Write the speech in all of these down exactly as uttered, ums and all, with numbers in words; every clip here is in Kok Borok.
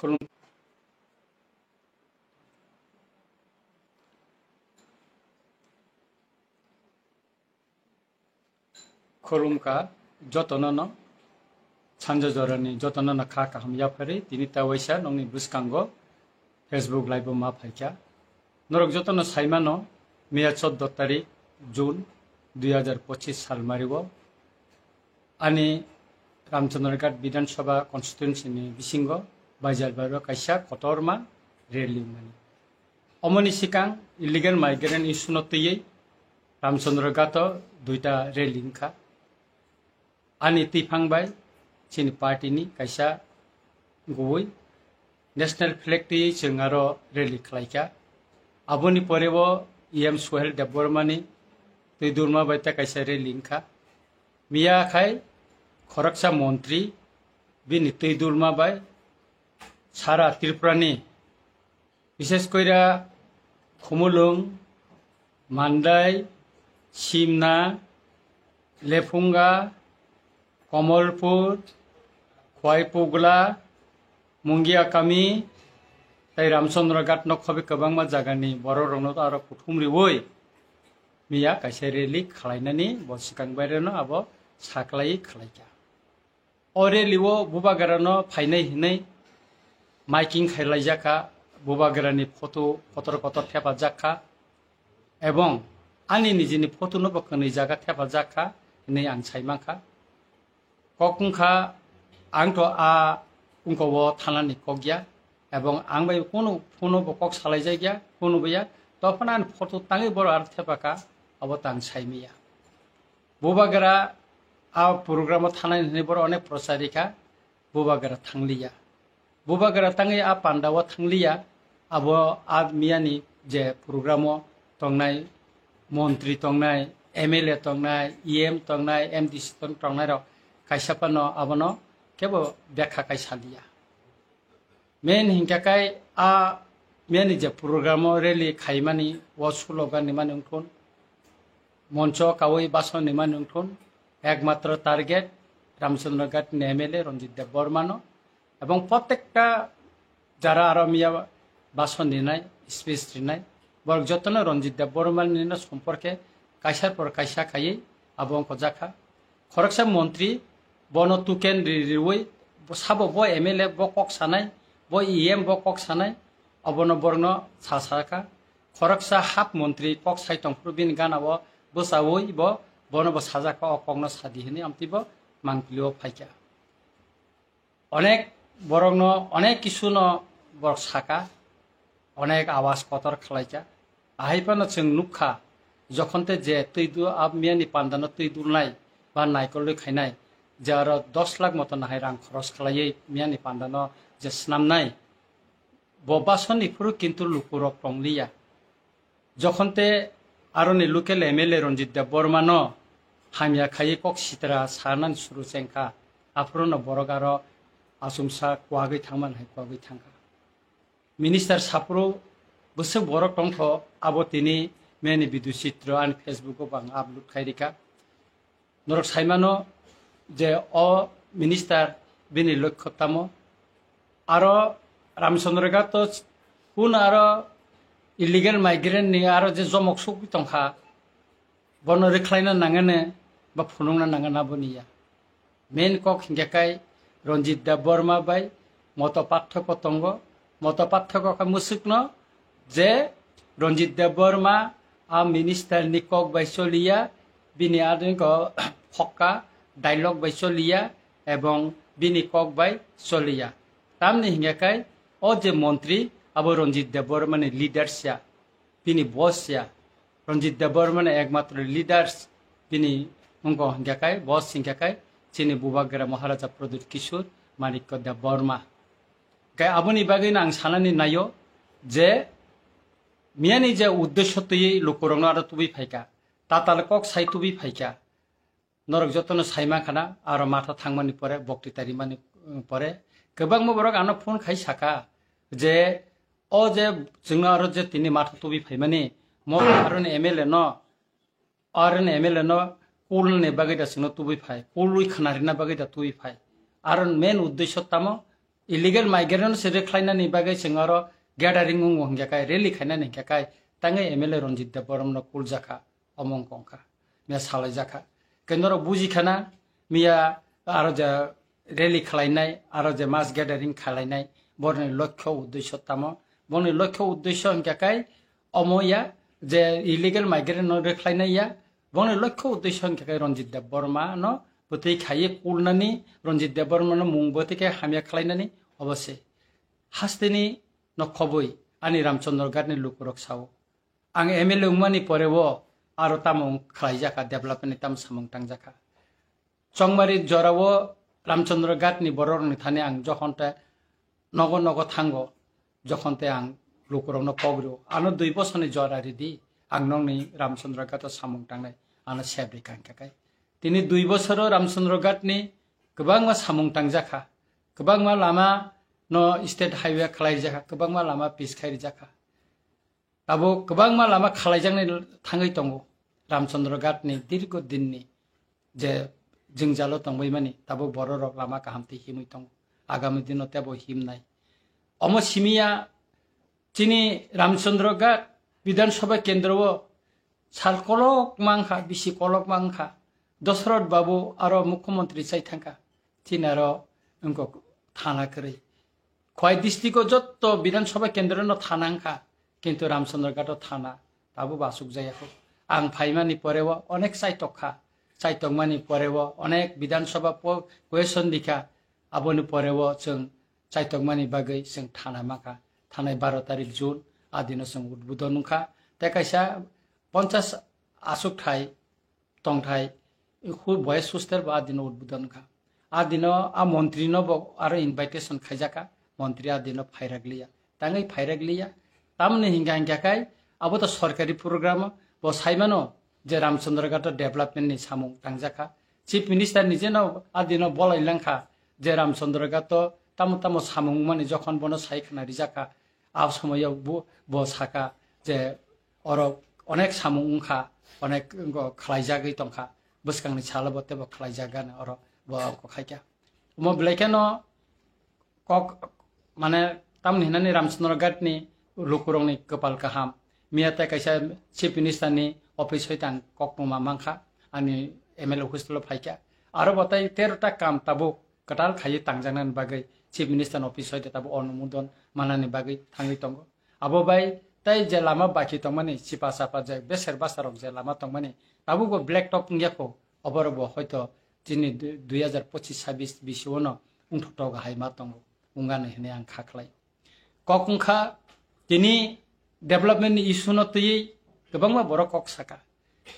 Khulum-, khulumkha jotono no, sanja jorani jotono no kha kaham yapharwi tini ta waisa nokni bwskango Facebook live o ma phaikha. Norok jotono saimano, miya chordo tarik June dui hajar pochis sal mario ani Ramchandraghat Bidhan Sabha constituency ni bisingo Baijalbario kaisa kotorma rally mani. Omoni sikang illegal migrant issue no twiwi Ramchandraghat o duita rally wngkha. Ani twiphang bai chini party ni kaisa gubui national flag twiwi chwng aro rally khlaikha. Aboni pore o E M Suhel Debbarma ni twi durma bai ta kaisa rally wngkha. Miya khai khoroksa montri bini twi durma bai sara Tripura ni, bishes koira Khumulwng, Mandai, Simna, Lephunga, Komolpur, Khwaipugla, Mungiakami, tei Ramchandraghat no khobi kwbangma jagani borok rokno aro kuthum riwi miya kaisa rally khwlainani bo swkang baireno abo saklai khwlaikha. O rally o Bubagra no phainai hinwi miking khailaijakha, Bubagra ni photo kotor kotor thepajak kha, ebong ani nijini photo no bo kwnwi jaga thepajak kha hinwi ang sai mankha. Kok wngkha, ang to a wngko o thanani kok ya, ebong ang bai kunu phone bo kok salaijakya, kunu bo ya, tophano ani photo tangwi borok aro thepakha, abo tang saimaya. Bubagra a program o thanani hinwi borok onek prochar rikha, Bubagra thangliya. Bubagra tangwi a panda o thangliya, abo a miyani je program o tongnai, montri tongnai, M L A tongnai, E M tongnai, M D C tong-, tongnai rok kaisa phano abono kebo bekha kai saliya. Main hinkha kai a miyani je program o rally khaimani o slogan ni mani wngthun, moncho kawi bason ni mani wngthun, ekmatro target Ramchandra Ghat ni M L A Ranjit Debbarma no, ebong protekta jara aro miya bason rinai, speech rinai, borok jotono Ranjit Debbarma ni no somporke kaisa por kaisa khaiwi abo wngkha jakha. Khoroksa montri bono tuken ri-, riwi sabo bo M L A bo kok sanai, bo E M bo kok sanai, obono borokno sa sakha. Khoroksa hap montri kok sai tongphuru bini gana o bwchawi bo bono bo sajakha, o kokno sadi hinwi amtwi bo mangpili o phaikha. Onek borokno onek kisu no borok saka, onek awas kotor khlaikha. Ahai phano chwng nukha, jokhon te je twi du-, a miyani panda no twi dulnai ba naikolwi khainai, je aro dos lakh moto nahai rang khoros khlaiwi miyani panda no je snamnai, bo basoni phuru kintu lukurok tongliya. Jokhon te aroni local M L A Ranjit Debbarma no hamya khaiwi kok sitra sanani suru chengkha, aphuru no borok aro achomsa kwagwi thangmani hai kwagwi thangkha. Minister saphuru bwswk borok tongkho, abo tini meni video chitro ani Facebook o bo ang upload khai rikha. Norok saimano je o minister bini lokho tamo. Aro Ramchandra Ghat to kun aro illegal migrant ni aro je jomok sugwi tongkha, bono rwkhlaina nangani ba phunukna nangani aboni ya. Main kok hinkhe kai Ranjit Debbarma bai moto parthoko tongo. Moto parthoko khe mwswkno je Ranjit Debbarma a minister ni kok bai choliya, bini adingo phokka dialogue bai choliya ebong bini kok bai choliya. Tamni hinkhe kai o je montri abo Ranjit Debbarma ni leaders ya, bini boss ya. Ranjit Debbarma ni ekmatro leaders bini wngkha hinkhe kai, boss hinkhe kai chini Bubagra Maharaja Pradyut Kishore Manikya Debbarma. Kai aboni bagwi no ang sanani naio je miyani je uddesho twiwi lukurokno aro tubui phaikha, tatal kok sai tubui phaikha. Norok jotono sai mankha na, aro matha thangmani pore, bokti tarimani, um, pore kwbangma borok ano phone khai saka je o je chwngno aro je tini matha tubui phaimani, mo aroni M L A no, aroni M L A no kulni bagwi da chwngno tubui phai, kulwi khna rina bagwi da tubui phai. Aro main uddesho tamo Illegal migrant no se rwkhlainani bagwi chwng oro gathering wngo hwnkhe kai, rally khainani hwnkhe kai, tangwi M L A Ranjit Debbarma no kuljakha, omo wngkha, me salaijakha. Khe norok bujikhana, miya aro je rally khlainai, aro je mass gathering khlainai, borni lokho uddesho tamo? Borni lokho uddesho hwnkhe kai, omo ya, je illegal migrant no rwkhlainai ya, borni lokho uddesho hwnkhe kai Ranjit Debbarma no bwtwi khaiwi kulnani, Ranjit Debbarma no mung bwtwi khe hamya khlainani, obo se. Hasteni no khobwi ani Ramchandra Ghat ni lukurok sao. Ang M L A wngmani pore o aro tamo khlaijak kha, development ni tamo samung tangjak kha. Chongmari jora o Ramchandra Ghat ni borok rok ni thani ang jokhon te nogo nogo thango, jokhon te ang lukurok no kok rio. Ano dui bosor ni jora ridi, ang nokni Ramchandra Ghat o samung tangnai, ano sep ri kang kha kai. Tini dui bosor o Ramchandra Ghat ni kwbangma samung tangjak kha, kwbangma lama no state highway khlai rijak kha, kwbangma lama pis khai rijak kha. Tabuk kwbangma lama khalaijaknai thangwi tongo. Ramchandra Ghat ni dirgo din ni je jwngjalo tongbaimani, tabuk bororok lama kaham twi himwi tongo. Agami dino tebo himnai. Omo simiya chini Ramchandra Ghat Bidhan Sabha kendro o sal kolok mangkha, bisi kolok mangkha. Dosrot Babu aro mukhyamantri chai thangkha. Chini aro wngkha thana kwrwi. Khowai district o jotto Bidhan Sabha kendro no thana wngkha, kintu Ramchandra Ghat o thana tabuk bo asuk jaya kho. Ang phaimani pore o onek chaitok kha, chaitokmani pore o onek Bidhan Sabha po-, question rikha, aboni pore o chwng chaitokmani bagwi chwng thana mankha. Thanai baro tarik June, a dino chwng udbodon wngkha. Tei kaisa ponchas asuk thai tongthai hu-, boys hostel bo a dino udbodon wngkha. A dino a montri no bo aro invitation khaijakha, montri a dino phairak liya. Tangwi phairak liya. Tamoni hingka hingka khai abo to sorkari program, bo saimano je Ramchandra Ghat o development ni samung tangjakha. Chief Minister ni jeno a dino bolai langkha je Ramchandra Ghat o tamo tamo samung mani, jokhon bono sai khna rijakha, a somoyo bo, bo saka je oro onek samung wngkha, onek wngkha khlaijagwi tongkha, bwskangni salo bo teibo khlaijak gana oro bo wngkha khaikha. Omo belai kheno kok, mane, tamni hinani Ramchandra Ghat ni lukurokni kwpal kaham. Miya tei kaisa Chief Minister ni office hoi tang kok tongma mankha, ani M L A hostel o phaikha. Aro bo tei tero ta kam tabuk kwtal khaiwi tangjaknani bagwi Chief Minister ni office hoi tabo onumodon manani bagwi thangwi tongo. Abo bai tei je lama baki tongmani, chipa chapa je beser basa rok je lama tongmani, tabuk bo black top wngya kho, oborok bo hoito chini du-, dui hazar pochis sabis bisio no wngthok thok hai ma tongo, wngani hinwi ang kha khlai. Kok wngkha tini development ni issue no twiwi kwbangma borok kok saka.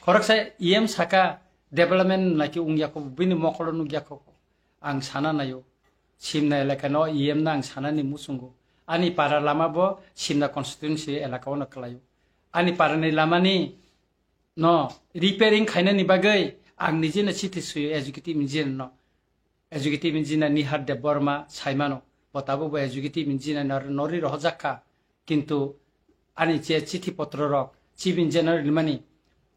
Khoroksa E M saka development naikhe wngya kho, bini mokolo nukya kho. Ang sana naio, Simna elaka no E M no ang sanani muchungo. Ani para lama bo Simna constituency elaka o no kwlaio. Ani para ni lama ni no repairing khainani bagwi ang nije no chithi suyo executive engineer no. Executive engineer Nihar Debbarma saimano, bo tabuk bo executive engineer nor-, norwi rohorjak kha, kintu ani je chithi potro rok chief engineer rimani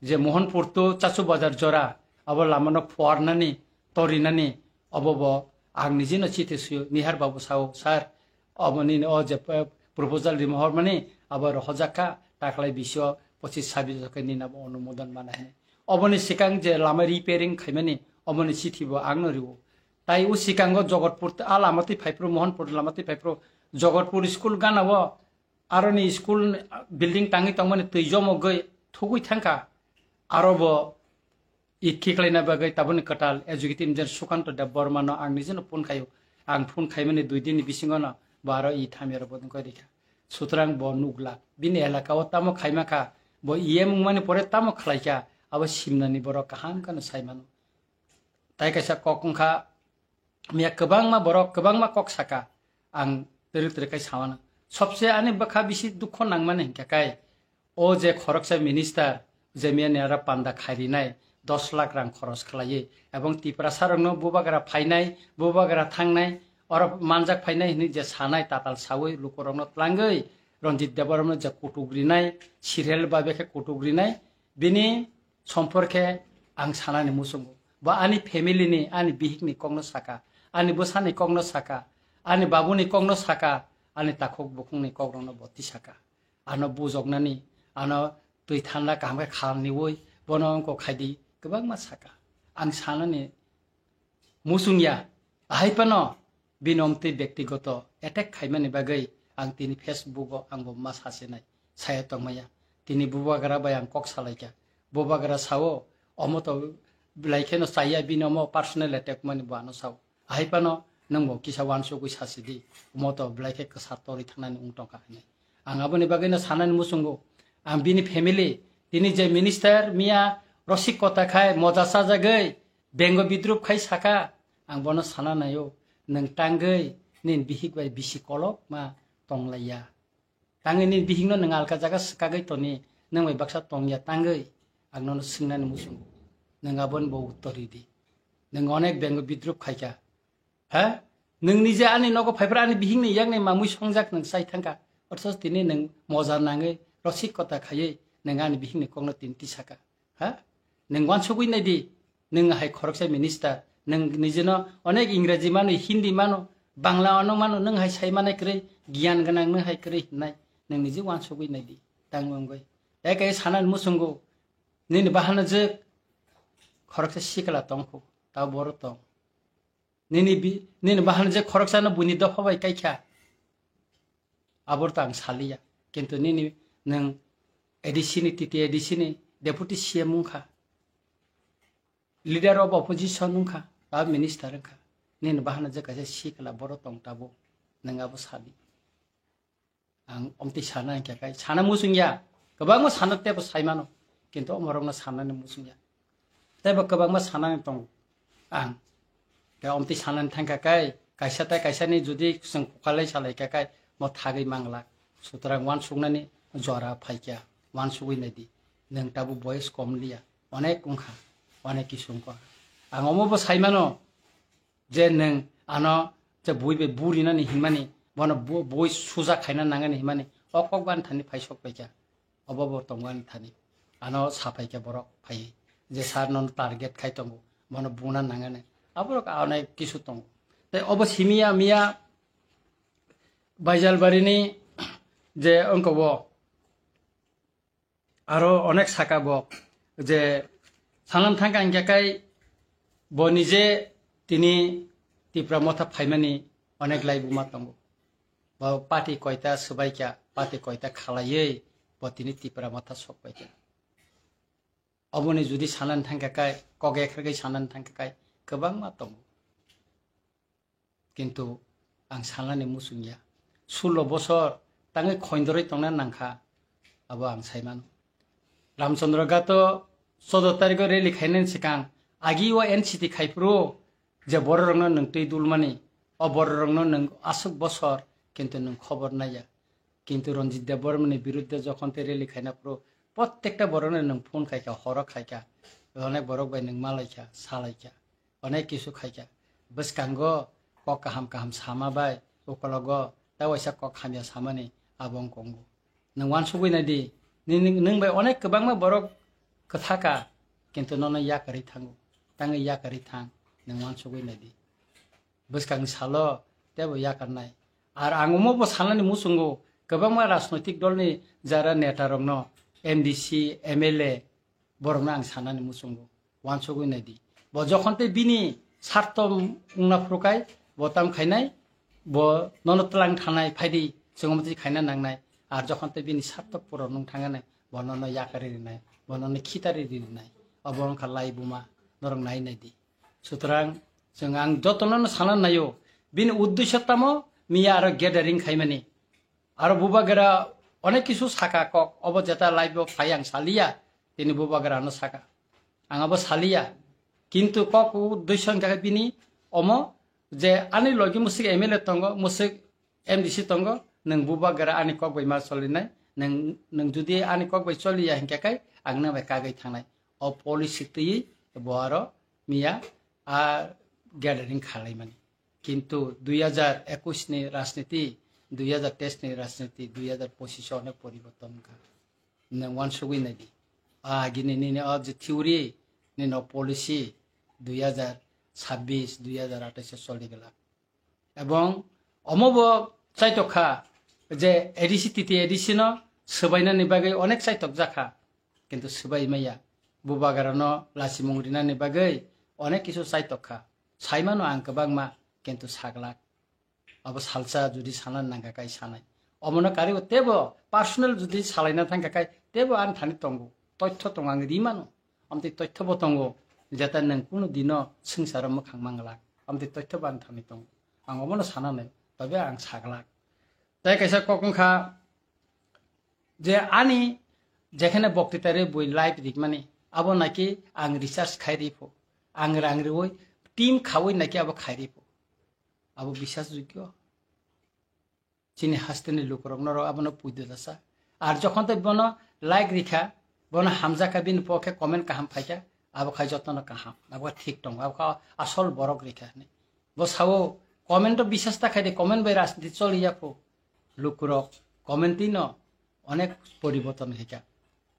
je Mohanpur to Chachu Bazar jora, abo lama no phuarnani, torinani, obo bo ang nije no chithi suyo, Nihar babu sao, sir, obo nini o je, eh, proposal rima hormani, abo rohorjak kha, taklai bisio pochis sabis khe nini abo onumodon mana hini. Oboni sikang je lama repairing khaimani, oboni chithi bo ang no rio. Tai o sikango Jogotpur, a lama twi phaiphru, Mohanpur lama twi phaiphru, Jogotpur school gana o, aroni school building tangwi tongmani twi jomogwi thugwi thangkha. Aro bo it khiklaina bagwi taboni kwtal executive engineer Sukanto Debbarma no ang nijeno phone khaio. Ang phone khaimani dui din ni bisingo no bo aro it hamya rok bo wngkha rikha. Sutrang bo nukla. Bini elaka o tamo khaimakha, bo E M wngmani pore tamo khlaikha, abo simnani borok kaham kheno saimano. Tai kaisa kok wngkha, miya kwbangma borok, kwbangma kok saka, ang twrwk twrwk khai samano. Sobse ani bwkha bisi dukho nangmani hinkhe kai, o je khoroksa minister, je miya ni aro panda khairinai, dos lakh rang khoros khlaiwi, ebong Tiprasa rokno bubagra phainai, bubagra thangnai, oro manjak phainai hinwi je sanai tatal sawi lukurokno tlangwi, Ranjit Debbarma no je kutuk rinai, serial babe khe kutuk rinai, bini somporkhe ang sanani muchungo. Bo ani family ni, ani bihik ni kokno saka, ani bwsani kokno saka, ani babuni kokno saka, ani takhuk bukhukni kokrokno bo tisaka. Ano bujoknani, ano twi thanda kaham khe khalniwi bono wngkok khaidi kwbangma saka. Ang sanani muchungya, ahai phano bini omtwi bektigoto attack khaimani bagwi ang tini Facebook o ang bo ma sasinai saya tongmaya. Tini bubagra bai ang kok salaikha. Bubagra sao, omo to belai kheno chaya, bini omo personal attack mani bo ano sao. Ahai phano nwng bo kisa wansugwi sasidi, omo to belai khe kwsa torwi thangnani wng tongkha hinwi. Ang aboni bagwino sanani muchungo, ang bini family, tini je minister miya rosik kota khai moja sajagwi bengo bidrup khai saka, ang bono sana naio, nwng tangwi nini bihik bai bisi kolok ma tonglaiya. Tangwi nini bihikno nwng alka jaga swkagwi toni, nwng bai baksa tongya tangwi, ang nono swngnani muchungo. Nwng aboni bo uttor ridi. Nwng onek bengo bidrup khaikha. Ha? Nwng nije ani nogo phaiphra ani bihikni yakni mamwi songjak nwng chai thangkha. Othoch tini nwng moja nangwi rosik kota khaiwi nwng ani bihikni kokno tini tisaka. Ha? Nwng wansugwi naidi, nwng hai khoroksa minister, nwng nijino onek Ingreji mano, Hindi mano, Bangla ono mano, nwng hai sai manai kwrwi, giyan gwnang nwng hai kwrwi hinai, nwng nije wansugwi naidi, tang wngwi. Eke sanani muchungo, nini bahano je khoroksa sikla tongkhu, ta boro tong. Nini bi-, nini bahano je khoroksano buini dopha bai kaikha. Abor ta ang saliya. Kintu nini nwng A D C ni, T T A D C ni deputy C M wngkha. Leader of opposition wngkha. Ba minister wngkha. Nini bahano je kaisa sikla boro tong tabo. Nwng abo sadi. Ang omtwi sana hingkha kai, sana muchungya. Kwbangma sana tebo saimano. Kintu omorokno sanani muchungya. Tebo kwbangma sanani tongo. Ang. Khe omtwi sanani thangkha kai, kaisa tai kaisani jodi chwng kukalai salaikha kai, mo thagwi manglak. Sutrang wansuknani jora phaikha. Wansugwi naidi. Nwng tabuk boyes kom liya. Onek wngkha. Onek kisu wngkha. Ang omobo saimano. Je nwng ano je bui bai burinani hinmani, bono bu-, bui suja khaina nangani hinmani, o kok bo ani thani phai sok paikha, obo bo tongo ani thani. Ano sa paikha borok phaiwi, je sir nono target khai tongo, bono buna nangani. Aborok onek kisu tongo. Tei obo simiya miya Baijalbarini je wngkha bo, aro onek saka bo je sanam thangkha hingkha kai bo nije tini Tipra Motha phaimani onek laibuma tongo. Bo party koita swbaikha, party koita khalaiwi bo tini Tipra Motha sokpaikha. Oboni jodi sanani thangkha kai, kok ekhrwgwi sanani thangkha kai, kwbangma tongo. Kintu ang sanani muchungya. Sullo bosor tangwi khoindorwi tongna nangkha, abo ang saimano. Ramchandra Ghato choudo tarikho rally khainani swkang agi o N C T khaiphuru je bororokno nwng twi dulmani, o bororokno nwng aswk bosor, kintu nwng khobor naiya. Kintu Ranjit Debbarmani birudde jokhon tei rally khaina phuru, prottekta borokno nwng phone khaikha, horo khaikha, onek borok bai nwng malaikha, salaikha. Onek kisu khaikha. Bwskango kok kaham kaham sama bai, ukologo ta waisa kok hamya samani abo wng kongo. Nwng wansugwi naidi, nini, nwng bai onek kwbangma borok kwthaka, kintu nono yakarwi thango. Tangwi yakarwi thang, nwng wansugwi naidi. Bwskang salo tebo yakarnai. Ar ang omo bo sanani muchungo, kwbangma rajnoitik dolni jara netarokno, M D C, M L A, borokno ang sanani muchungo, wansugwi naidi. Bo jokhon tei bini sarto wngna phuru kai, bo tam khainai, bo nono twlang thanai, phaidi, chwngno twi khaina nangnai. Ar jokhon tei bini sarto puron wng thangnai, bo nono yakarwi rinai, bo nono khitari rinai. Obo wngkha laibuma, norok nai naidi. Sutrang, chwng ang jotono no sana naio, bini uddesho tamo, miya aro gathering khaimani. Aro bubagra onek kisu saka kok, obo jeta live o phai ang saliya, tini bubagra no saka. Ang abo saliya. Kintu kok uddesho hingkha khe bini omo je ani logi musik M L A tongo, musik M D C tongo, nwng bubagra ani kok bai ma solinai, nwng, nwng jodi ani kok bai soliya hingkha khe ang nang bai kagwi thangnai. O policy twiwi bo aro miya a gathering khalaimani. Kintu dui hajar ekush ni rajniti, dui hajar teis ni rajniti, dui hajar pochis o onek poriborton wngkha. Nwng wansugwi naidi. A agini nini o je theory, nini o policy dui hajar chabbish, dui hajar atais o choli glak. Ebong Omo bo chaitok kha je A D C, T T A D C no swbainani bagwi onek chaitok jakha, kintu swbai maya. Bubagra no lachimung rinani bagwi onek kisu chaitok kha. Saimano ang kwbangma, kintu saglak. Abo salsa jodi sana nangkha kai sanai. Omono karibo tebo personal jodi salaina thangkha kai tebo ang thani tongo. Toitho tongo, ang rimano. Amtwi toitho bo tongo. Jeta nang kuno dino swngcharo mwkhang manglak. Amtwi toitho bo ang thani tongo. Ang omono sananai. Tobe ang saglak. Tai kaisa kok wngkha je ani jekhane boktitari bui live rikmani. Abo naki ang research khai ripho. Ang rang riwi team khawi naki abo khai ripho. Abo bisas jogyo. Chini hasteni lukurok norok abono puido dasa. Ar jokhon tei bono like rikha, bono hamjakha, bini pokhe comment kaham phaikha, abo khai jotono kaham, abo thik tongo, abo kha asol borok rikha hinwi. Bo sao comment o bisas ta khai de, comment bai rajniti choli ya pho. Lukurok comment twi no onek poriborton khaikha.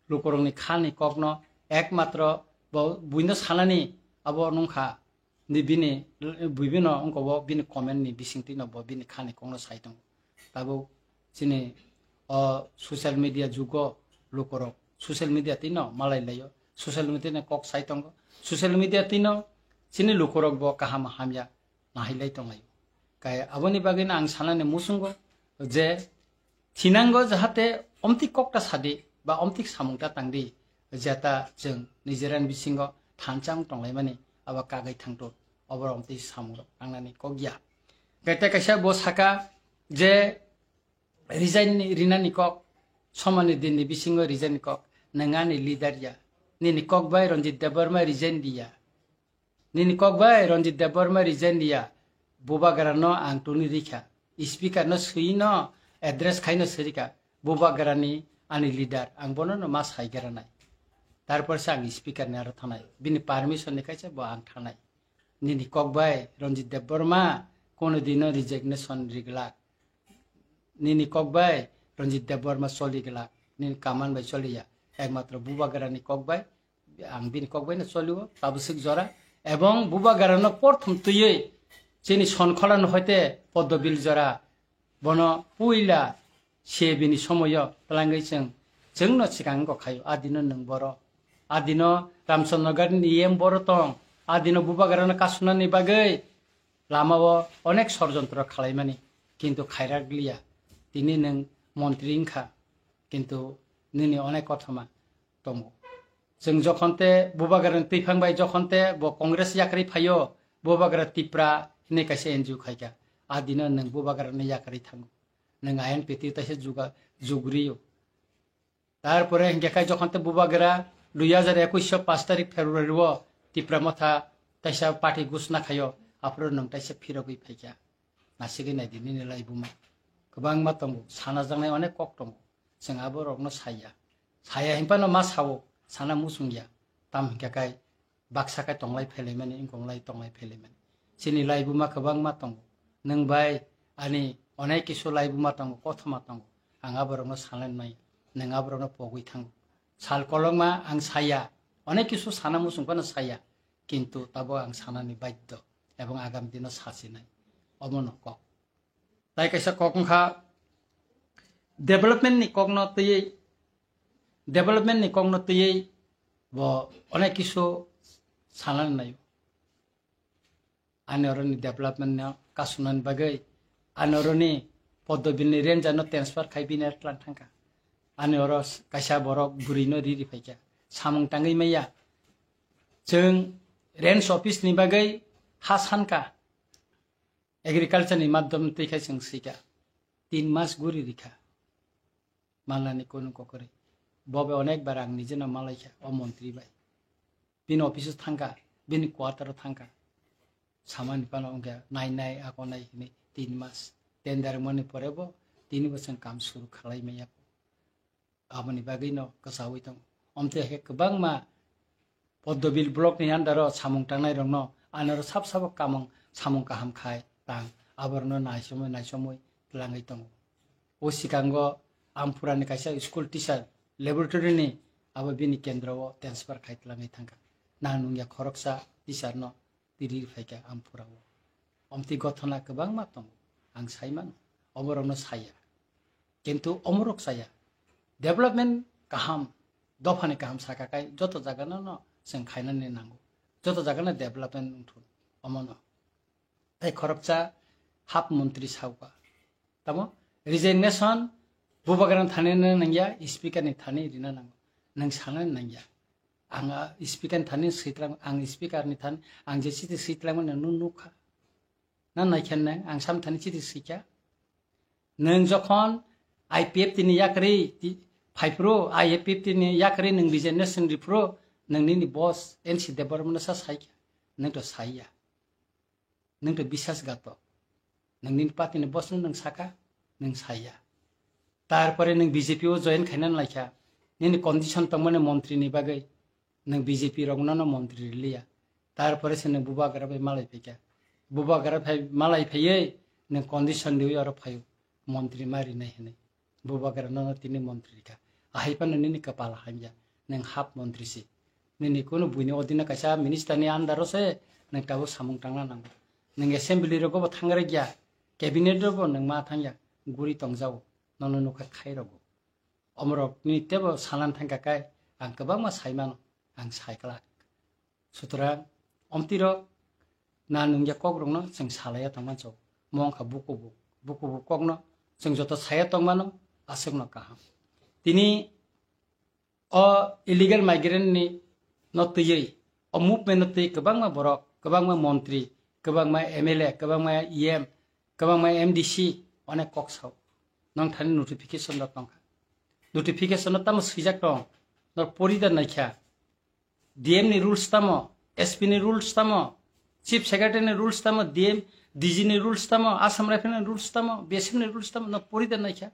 Lukurokni khani kokno ekmatro bo buino sanani abo nungkha. Ni bini, bini no wngkha bo bini comment ni bisingtwi no bo bini khani kokno sai tongo. Tabuk chini o social media jugo lukurok social media twi no malai laio, social media ni kok sai tongo, social media twi no chini lukurok bo kaham hamya nahilai tonglaio. Kai aboni bagwi no ang sanani muchungo je thinango jahate omtwi kokta sadi ba omtwi samungta tangdi, jeta chwng nijera ni bisingo thansa wng tonglaimani abo kagwi thangto, oborok omtwi samungrok tangnani kok ya. Kete kaisa bo saka je resign ni, rinani kok, somani din ni bisingo resign ni kok, nwng ani leader ya, nini kok bai Ranjit Debbarma resign diya. Nini kok bai Ranjit Debbarma resign diya, Bubagra no ang tuni rikha, speaker no swi no address khai no sirika, Bubagra ni ani leader, ang bono no ma sai gra nai. Tarpor se ang speaker ni aro thanai, bini permission ni kaisa bo ang thanai. Nini kok bai Ranjit Debbarma kono dino resignation riglak. Nini kok bai Ranjit Debbarma choli glak, nini kaman bai choli ya. Ekmatro Bubagra ni kok bai, ang bini kok bai no choli o, tabuk swk jora. Ebong Bubagra no porthom twiwi chini Sonkhola no hoite Poddobil jora. Bono puila se bini somoyo twlangwi chwng, chwng no swkang wngkha khaio. A dino nwng boro, a dino Ramchandra Nagar ni E M boro tong, a dino Bubagra no kasunani bagwi lama o onek sorjontro khalaimani, kintu khairak liya. Tini nwng montri wngkha, kintu nini onek kothoma tongo. Chwng jokhon te Bubagra ni twiphang bai jokhon te bo Congress yakarwi phaio, Bubagra Tipra hinwi kaisa N G O khaikha. A dino nwng Bubagra ni yakarwi thango. Nwng I N P T taisa juga-, jugriyo. Tarpore hinkhe khai jokhon te Bubagra dui hajar ekwis o pash tarik February o Tipra Motha taisa party gusna khaio, aphuru nwng taisa phirogwi phaikha. Nasigwi naidi nini laibuma. Kwbangma tongo, sana jaknai onek kok tongo. Chwng aborokno saya. Saya hinphano ma sao, sana muchungya. Tam hinkhe khai baksa khe tonglai phelaimani, wngkonglai tonglai phelaimani. Chini laibuma kwbangma tongo. Nwng bai ani onek kisu laibuma tongo, kothoma tongo. Ang aborokno sanai nai, nwng aborokno pogwi thango. Sal kolokma ang saya, onek kisu sana muchung phano saya, kintu tabuk ang sanani baddo ebong agam dino sachinai. Omono kok. Tai kaisa kok wngkha development ni kokno twiwi, development ni kokno twiwi bo onek kisu sanani naio. Ani oroni development no kasunani bagwi, ani oroni Poddobil ni ranger no transfer khai bini tlan thangkha. Ani oro kaisa borok bwrwi no riri phaikha. Samung tangwi maya. Chwng range office ni bagwi ha sankha. Agriculture ni madhyam twi khai chwng swikha. Tin mas guri rikha. Malani kunu kokori. Bobe onek bar ang nijeno malaikha o montri bai. Bini office o thangkha, bini quarter o thangkha. Samani phano wngkha nai nai ako nai hinwi tin mas. Tender mani pore bo tini bo chwng kam suru khalai maya. Aboni bagwi no kwchaui tongo. Omtwi hai khe kwbangma Poddobil block ni under o samung tangnai rokno anoro sab sabo kamung samung kaham khai tang aborokno naisomwi naisomwi twlangwi tongo. O sikango Amphura ni kaisa school teacher laboratory ni abo bini kendro o transfer khai twlangwi thangkha. Nang nungya khoroksa teacher no tiri phaikha Amphura o. Omtwi gothona kwbangma tongo. ang sai mano, oborokno saya. Kintu omorok saya. Development kaham, dophani kaham saka kai joto jagano no chwng khainani nango. Joto jagano development wngthun, omono. Tei khoroksa hap montri sauka. Tamo resignation bubagrano thani nangya, speaker ni thani rina nango. Nang sanani nangya. Ang, ah, speaker ni thani sitlang, ang speaker ni thani, ang je chiti sitlang mani nung nukha. Na naikhen nang, ang sam thani chiti sikya. Nang jokhon I P F T ni yakri ti-, phaipro, I P F T ni yakri nang resignation ripro, nang nini boss N C Debbarma no sa saikya. Nang to saiya. Nwng to bisas gato. Nwng nini party ni boss no nwng saka, nwng saya. Tarpore nwng B J P o join khaina laikha. Nini condition tongmani montri ni bagwi nwng B J P rok no montri liya. Tarpore se nwng bubagra bai malai phaikha. Bubagra phai malai phaiwi nwng condition riwi oro phaio. Montri ma rinai hinwi. Bubagra nono tini montri rikha. Ahai phano nini kwpal hamya. Nwng hap montri si. Nini kunu buini odino kaisa minister ni under o se nwng tabuk samung tangna nango. Nwng assembly rogo bo thangrai ya. Cabinet rogo nwng ma thangya. Guri tongjao. Nono nukha khai rogo. Omorok ni tebo salan thangka kai ang kwbangma sai mano. Ang sai kwlak. Sutrang, omtiro na nungya kokrokno chwng salaiya tongma chok. Mo wngkha bukubuk. Bukubuk kokno chwng joto saya tongmano aswkno kaham. Tini o illegal migrant ni no twiwi, o movement no twi kwbangma borok, kwbangma montri, kwbangma M L A, kwbangma E M, kwbangma M D C, onek kok sao. Nong thani notification rok tongkha. Notification no tamo swijak tong, nor pori da naikha. D M ni rules tamo, S P ni rules tamo, Chief Secretary ni rules tamo, D M, D G ni rules tamo, Assam Rifle ni rules tamo, B S F ni rules tamo, no pori da naikha.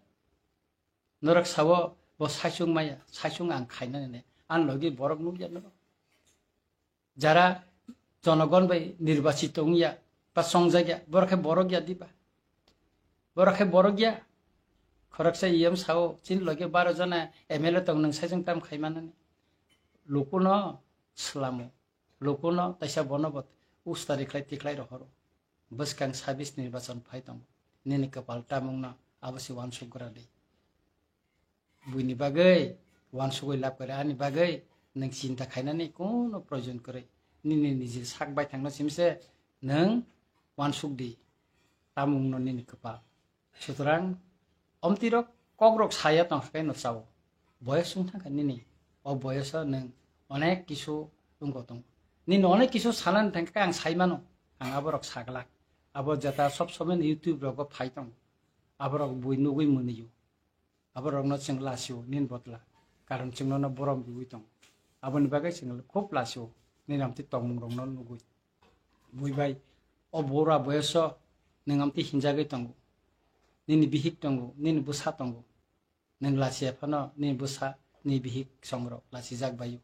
Norok sao bo saichung maya, saichung ang khaina nene. An logi borok nukya norok. Jara jonogon bai nirbachit wngya, ba chongjak ya, borok khe borok ya diba? Borok khe borok ya. Khoroksa E M sao, chini loge baro jona M L A tong, nwng saichung tam khai manani. Lukuno slamo, lukuno taisa bono bo ustari khlai tikhlai rohoro. Bwskang sabis nirbachon phai tongo. Nini kwpal tamungno abo se uansuk gra di. Buini bagwi uansugwi lab kwrwi, ani bagwi nwng chinta khainani kuno proyojon kwrwi. Nini niji sak baithangno simse nwng uansuk di, tamungno nini kwpal. Sutrang, omtirok kokrok saya tongkha khe no chao. Boyos wng thangkha nini. O boyoso nwng onek kisu wngko tongo. Nini onek kisu sanani thangkha khe ang sai mano. Ang aborok saglak. Abo jeta sob somoi YouTube rogo phai tongo. Aborok bui nugwi mwnwio. Aborokno chwng lasio nini botla. Karon chwng nono borom riwi tongo. Aboni bagwi chwng khub lasio. Nini amtwi tongmung rokno nugwi. Bui bai, o bura boyoso nwng amtwi hinjagwi tongo. Nini bihik tongo, nini bwsa tongo. Nwng lachiya phano nini bwsa, nini bihik songrok lachijak baio.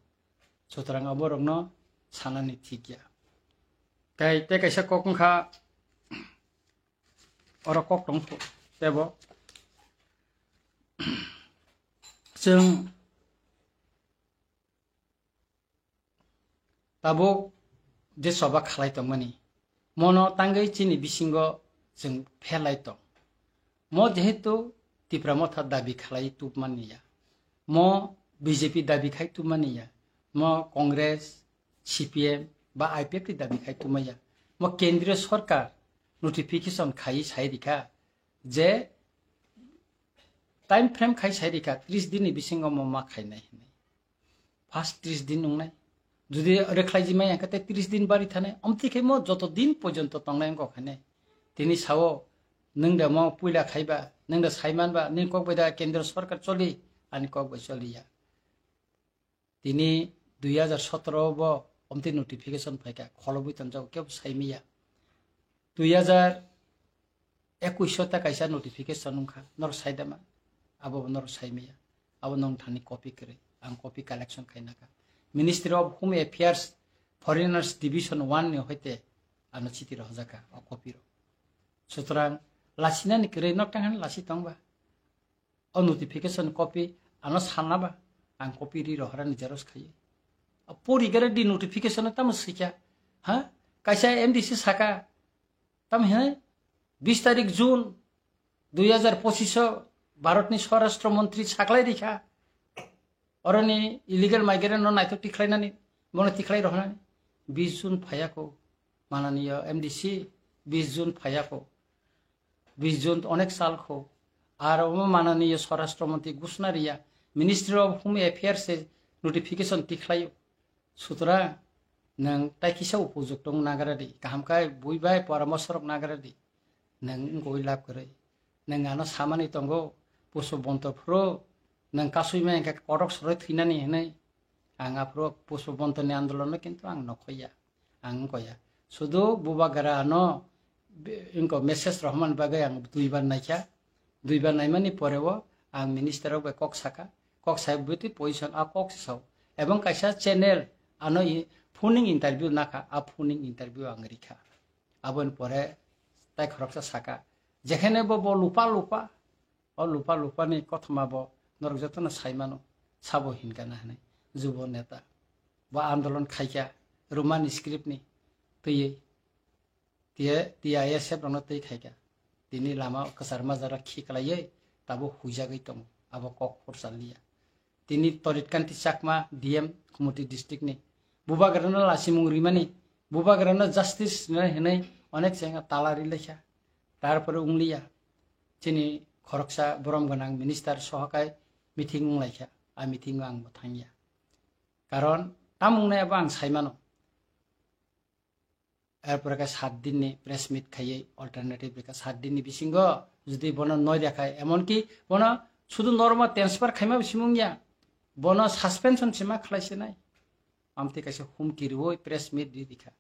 Sutrang aborokno sanani thik ya. Tei tei kaisa kok wngkha, oro kok tong tebo. Chwng tabuk je choba khalai tongmani, mono tangwi chini bisingo chwng phelai tong. Mo jehetu Tipra Motha dabi khalai tubmani ya, mo B J P dabi khai tubmani ya, mo Congress, C P M ba I P F T dabi khai tubmani ya, mo kendriyo sorkar notification khai sai rikha je time frame khai sai rikha tris din ni bisingo mo ma khainai hinwi. First tris din wngnai. Jodi rwkhlaiji maya khe tei tris din bari thanai. Omtwi khe mo joto din porjonto tongnai wngkha khainai. Tini sao, nwng da mo puila khaiba, nwng da saimanba, nini kok bai da kendro sorkar choli, ani kok bai choli ya. Tini dui hajar sotoro bo omtwi notification phaikha, kholobwi tonjago, kebo saimiya. Dui hajar ekuish o ta kaisa notification wngkha, norok saidama, abo bo norok saimiya. Abo nong thani copy kwrwi, ang copy collection khainakha. Ministry of Home Affairs, Foreigners Division one ni hoite ano chiti rohorjakha o copy rok. Sutrang lasinani kwrwi nok tang hani lasi tongba. O notification copy ano sanaba, ang copy ri rohorani xerox khaiwi. O pori gare di notification tamo swikha, ha? Kaisa M D C saka, tamo hinwi Bis tarik June dui hazar pochisho Bharatni Swarashtra Montri saklai rikha. Oroni illegal migrant no naithok tikhlainani, bono tikhlai rohonani. Bis June phayakho, mananiya M D C, bis June phayakho. Bis June onek sal kho. Ar omo mananiya Swarashtra Montri ghosna riya, Ministry of Home Affairs se notification tikhlaio. Sutra, nwng tai kisa upojukto wng nagra di, kaham khe bui bai poramorsho rok nagra di. Nwng wngwi lab kwrwi. Nwng ano samani tongo, Pushpabanta phuru nwng kasui ma hwnkhe kotok soroi thwinani hwnwi. Ang aphuru Pushpabantani andolono kintu ang nokhoya, ang wngkoya. Sudu bubagra ano be-, wngko message rohormani bagwi ang duibar naikha. Duibar naimani poreo ang minister rok bai kok saka, kok sai bwtwi position a kok se sao. Ebong kaisa channel ano i-, phoning interview nakha, a phoning interview ang rikha. Aboni pore tai khoroksa saka, jekhene bo, bo lupa lupa, o lupa lupa ni kothoma bo norok jotono sai mano, sabo hinkha na hinwi, jubo neta. Bo andolon khaikha, Roman script ni twiwi, tiye T I S F rokno twi khaikha. Tini lama kwchar majara khiklaiwi tabuk huijagwi tongo, abo kok khorsa liya. Tini Torit Kanti Chakma, D M Kumoti district ni. Bubagrano lasimung rimani, bubagrano justice rinai hinwi onek chengya tala rilaikha. Tarpore wngliya. Chini khoroksa borom gwnang minister sohakai meeting wnglaikha. A meeting o ang bo thangya. Karon tam wngnai abo ang saimano. Erpore khe sat dinni press meet khaiwi alternative rikha sat dinni bisingo jodi bono noi rwkha, emonki bono sudu normal transfer khaima bisimung ya, bono suspension sima khlai sinai. Amtwi kaisa humki rwui press meet ri rikha.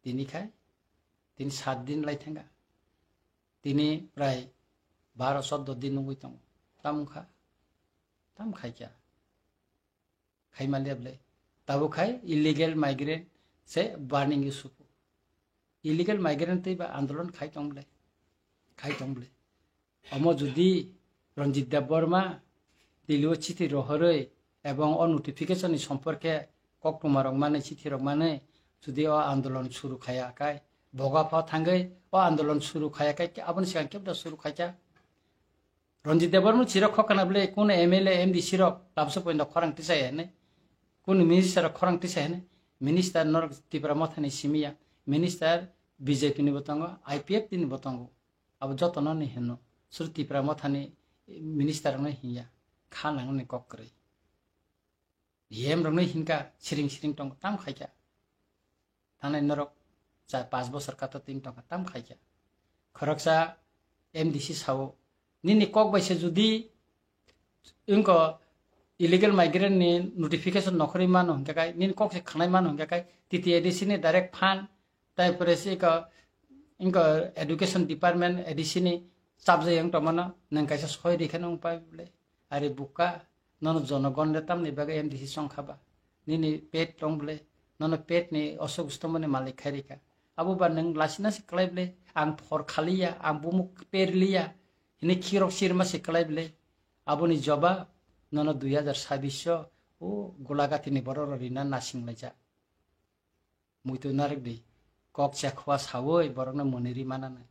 Tini khai, tini sat din lai thangkha. Tini prai baro choddo din nungwi tongo. Tam wngkha, tam khaikha. Khaima le bwle. Tabuk khai illegal migrant se burning issue. Illegal migrant tei ba andolon khai tong bwle. Khai tong bwle. Omo jodi Ranjit Debbarma Delhi o chithi rohorwi ebong o notification ni somporke koktwma rok manwi chithi rok manwi jodi o andolon suru khaya khai boga pha thangwi o andolon suru khaya khai aboni sigang kebda suru khaikha. Ranjit Debbarma chirok khokana bwle, kunu M L A, M D C rok tabso poino khorang tisai hene, kunu minister rok khorang tisai hene, minister norok Tipra Mothani simiya, minister B J P ni bo tongo, I P F T ni bo tongo, abo jotono ni hino, sur Tipra Mothani minister no hinya, kha nangni kok kwrwi. D M rokno hinkha siring siring tong tam khaikha. Thanai norok cha pas bosor kato tin tongkha tam khaikha. Khoroksa M D C sao nini kok bai se jodi wngko illegal migrant ni notification nokhorwi mano hinkha kai, nini kok se khanai mano hinkha kai, T T A D C ni direct fund Tai pore se iko, iko education department A D C ni chapjai yang tomano, nang kaisa soi ri kheno wng pai bole. Ari buka, nono jonogon le tamni bagwi M D C song kha ba. Nini pet tong bole, nono pet ni osok ustomoni malik khai rikha. Abo ba nang lasina se klai bole, ang phor khaliya, ang bumuk per liya, hini khirok sirma se klai bole. Aboni jobab, nono dui hazar sabbish o, o golagati ni borok rok rina nasing laijak. Muitu narwk di, kok chekhoa saui borokno mwnwi ri mananai,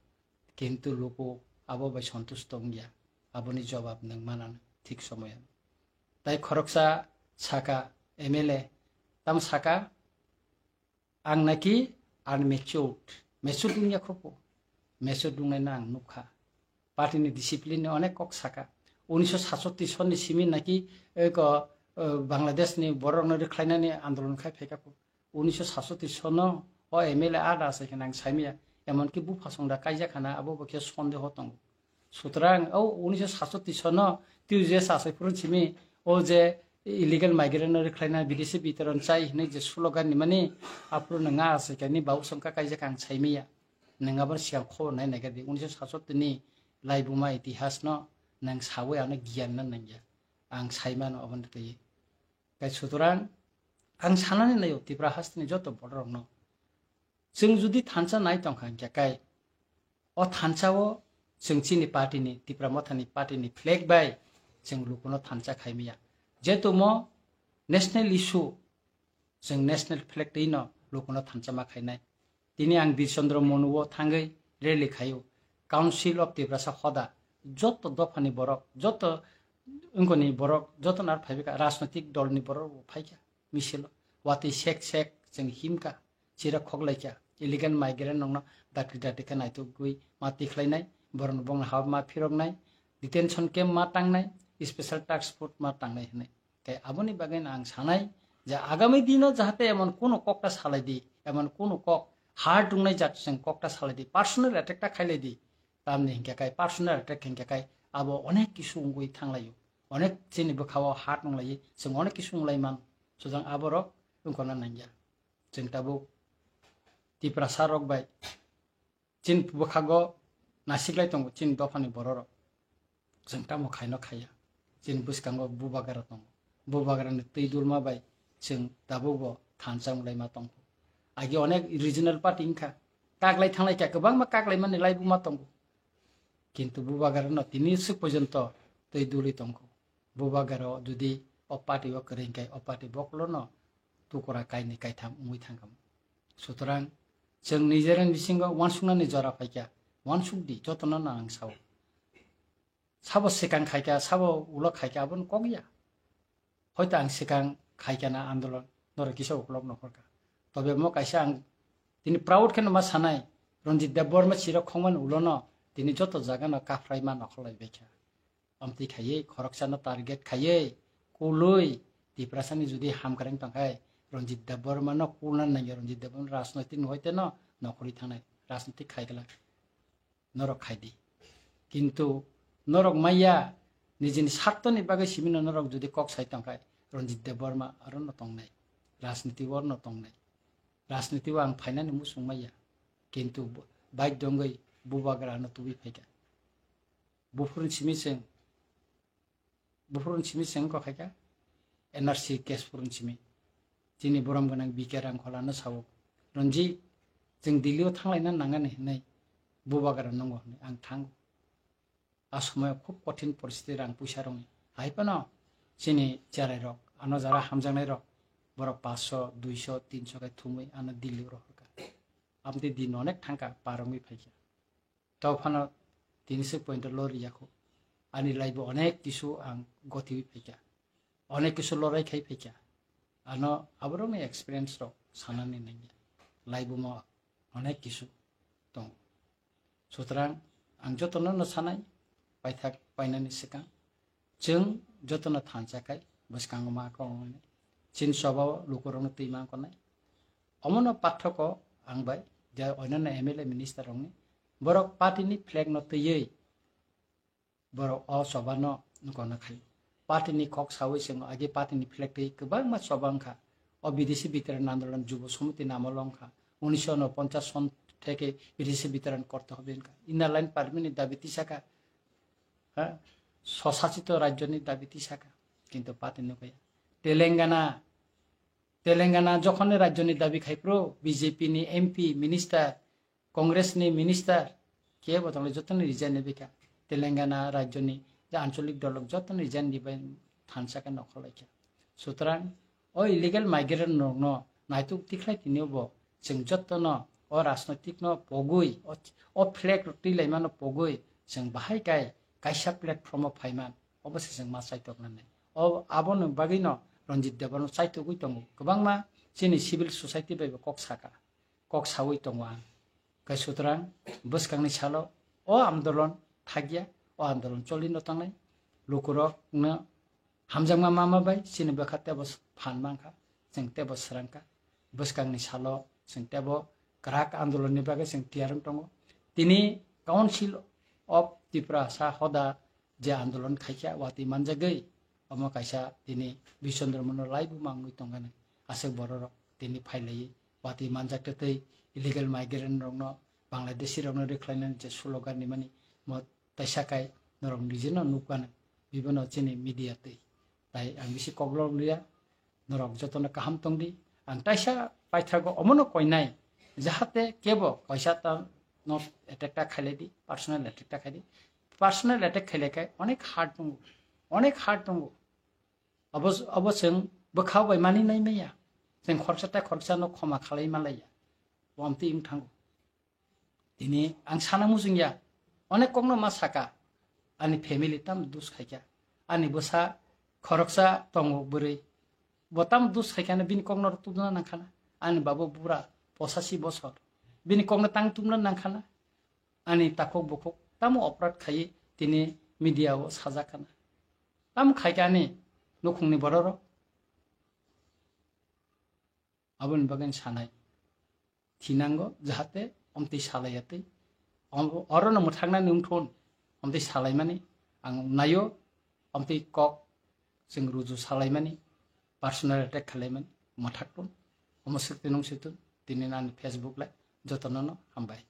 kintu luku abo bai sontusto wngya, aboni jobab nwng mananai thik somoyo. Tai khoroksa saka M L A, tamo saka, ang naki unmatured, matured wngya khopo, matured wngnaino ang nukha. Party ni discipline ni onek kok saka. Unisho satsotti sonni simi naki eko, eh, Bangladesh ni borok no rikhlainani andolon khai phaikha. Unisho satsotti sono o M L A ada asai khana ang saimaya. Emonki bupha songda kaijak khana abo bo khe sondeho tongo. Sutrang o unisho satsotti sono twi je sasai phuru simi o je illegal migrant no rikhlaina bidesi bitoron chai hinwi je slogan ni mani aphuru nang asai khani babu songkha kaijak ang saimaya. Nang abo siang khobor nai nai gadi unisho satsotti ni laibuma itihas no nang sawi ano giyan na nangya. Ang saimano aboni twi. Kai sutrang ang sanani nayo Tipra hasteni joto borok rokno. Chwng judi thansa nai tongkha hinkhe kai o thansa o chwng chini party ni Tipra Motha ni party ni flag bai chwng lukuno thansa khaimaya. Jetumo national issue chwng national flag twi no lukuno thansa ma khainai. Tini ang Bir Chandra Monu o thangwi rally khaio. Council of Tiprasa hoda, joto dophani borok, joto wngkoni borok, joto nar phaibaikha, rajnotik dolni borok bo phaikha misilo. Watwi sek sek chwng himkha, chira khoklaikha, illegal migrant rokno dakti dakti khe naitugwi ma tikhlainai, borokno bongni ha ma phiroknai, detention camp ma tangnai, special task force ma tangnai hinwi. Tei aboni bagwi no ang sanai je agami dino jahate emon kuno kok ta salai di, emon kuno kok hard wngnai jat chwng kok ta salai di, personal attack ta khailai di. Tamni hinkhe kai personal attack hinkhe kai abo onek kisu wngwi thanglaio, onek chini bwkhao hard wnglai, chwng onek kisu wnglai man, sujang aborok wngkona nangya. Chwng tabuk Tiprasa rok bai chini bwkhago nasiklai tongo chini dophani bororok. Chwng tamo khaino khaiya. Chini bwskango bubagra tongo. Bubagrani twi dulma bai chwng tabukbo thansa wnglaima tongkho. Agi onek regional party wngkha. Kaklai thanglai kha, kwbangma kaklaimani laibuma tongo. Kintu bubagrano tini swk porjonto twi dulwi tongkho. Bubagra jodi o party o kwrwi hwnkhe o party bokolono tukura kainwi kaitham wngwi thangkha. Sutorang chwng nijera bisingo uansuknani jora phaikha, uansukdi jotono no ang sao. Sabo swkang khaikha, sabo ulo khaikha, aboni kok ya. Hoito ang swkang khaikha na andolon, norok kisa uklok nokhorkha. Tobe mo kaisa ang tini proud kheno ma sanai, Ranjit Debbarma chirok khongmani ulono tini joto jagano kaphraima nokholai baikha. Amtwi khaiwi, khoroksano target khaiwi, kulwi, Tiprasani jodi hamkreng tongkhai, Ranjit Debbarmano kulna nangya, Ranjit Debbarma rajnoitik ni hoite no nokhorwi thangnai, rajnoitik khaigwlak. Norok khaidi. Kintu norok maya nijini sartoni bagwi simino norok jodi kok sai tongkhai, Ranjit Debbarma arono tongnai, rajniti o no tongnai. Rajniti o ang phainani muchung maya. Kintu bo-, baidyo wngwi bubagra ano tubui phaikha. Buphuruni simi chwng, buphuruni simi chwng kok khaikha, N R C case phuruni simi. Chini borom gwnang B K Rangkholano sao, "Ranjit, chwng Delhi o thanglaina nangani," hinwi bubagra nungo hinwi ang thango. A somoyo khub kothin poristiti rang puisa rokni. Hai phano chini cherai rok, ano jara hamjaknai rok, borok paanch sho, dui sho, tin sho khe thumwi ano Delhi o rohorkha. Amtwi din onek thangkha, par wngwi phaikha. Tei phano tini se point o lori yakho. Ani life o onek kisu ang gotiwi phaikha. Onek kisu lorai khai phaikha. Ano aborokni experience rok sanani nangya. Life o mo onek kisu tongo. Sutrang ang jotono no sanai, paithak painani swkang. Chwng jotono thansa khai bwskango ma kok wngnai. Chini choba o lukurokno twi ma wngnai. Omono pathoko ang bai je onyono M L A minister rokni borok party ni flag no twiwi borok o choba no gona khai. Party ni kok sawi chwng age party ni flag twi kwbangma choba wngkha. O bidesi veteran andolon Jubo Samiti namolo wngkha. Unisho unoponchas son theke bidesi veteran korte hobe wngkha. Inner line permit ni dabi tisakha. Ha? Swsachito rajyo ni dabi tisakha. Kintu party ni kaya. Telangana, Telangana jokhon ni rajyo ni dabi khai phuru B J P ni M P, minister, Congress ni minister, kebo tongle joto ni resign ni bikha. Telangana rajyo ni je ancholik dolok joto ni resign ni bai thansa khe nokhor laikha. Sutrang o illegal migrant rok no naituk tikhlai tini bo chwng joto no o rajnoitik no pogwi o, o flag rok twi laima no pogwi chwng bahai kai kaisa platform o phaiman obo se chwng ma chaitok nani. O abo no bagwi no Ranjit Debbarma chaitogwi tongo. Kwbangma chini civil society bai bo kok saka. Kok sawi tongo ang. Khe sutrang bwskangni salo o andolon thakya, o andolon choli no tangnai. Lukurok no hamjakma mama bai chini bwkha tebo phan mankha, chwng tebo swrangkha. Bwskangni salo chwng tebo kwrak andolon ni bagwi chwng tiyar wng tongo. Tini Council of Tiprasa hoda je andolon khaikha watwi manjagwi, omo kaisa tini Bishondro Mono laibuma wngwi tongkha nai. Aswk bororok tini phailaiwi watwi manjak twtwi illegal migrant rokno, Bangladeshi rokno rwkhlainani je slogan rimani mo taisa kai norok nijeno nukha nai. Bibono chini media twi. Tai ang bisi koklok liya. Norok jotono kaham tongdi. Ang taisa paithago omono koinai, jahate kebo kaisa ta no attack ta khailai di, personal attack ta khaidi. Personal attack khailai khai onek hard tongo, onek hard tongo. Abo, abo chwng bwkha bai mani nai maya. Chwng khoroksa tai khoroksa no khoma khalai malaiya. Bo amtwi wng thango. Tini ang sana muchungya, Onek kokno ma saka, ani family tam dus khaikha, ani bwsa khoroksa tongo bwrwi, bo tam dus khaikha, bini kokno tumna nangkhana, ani babo bura posasi bosor, bini kokno tang tumna nangkhana, ani takhuk bukhuk tamo oprad khaiwi tini media o sajakkana, tamo khaikha ani nukhungni bororok. Aboni bagwi sanai thinango, jahate omtwi salaiyatwi, om-, orono mwthaknani wngthun, omtwi salaimani ang naio, omtwi kok chwng ruju salaimani, personal attack khalaimani mwthakthun, omo swk twnung swtun, tini ani Facebook le jotono no hambai.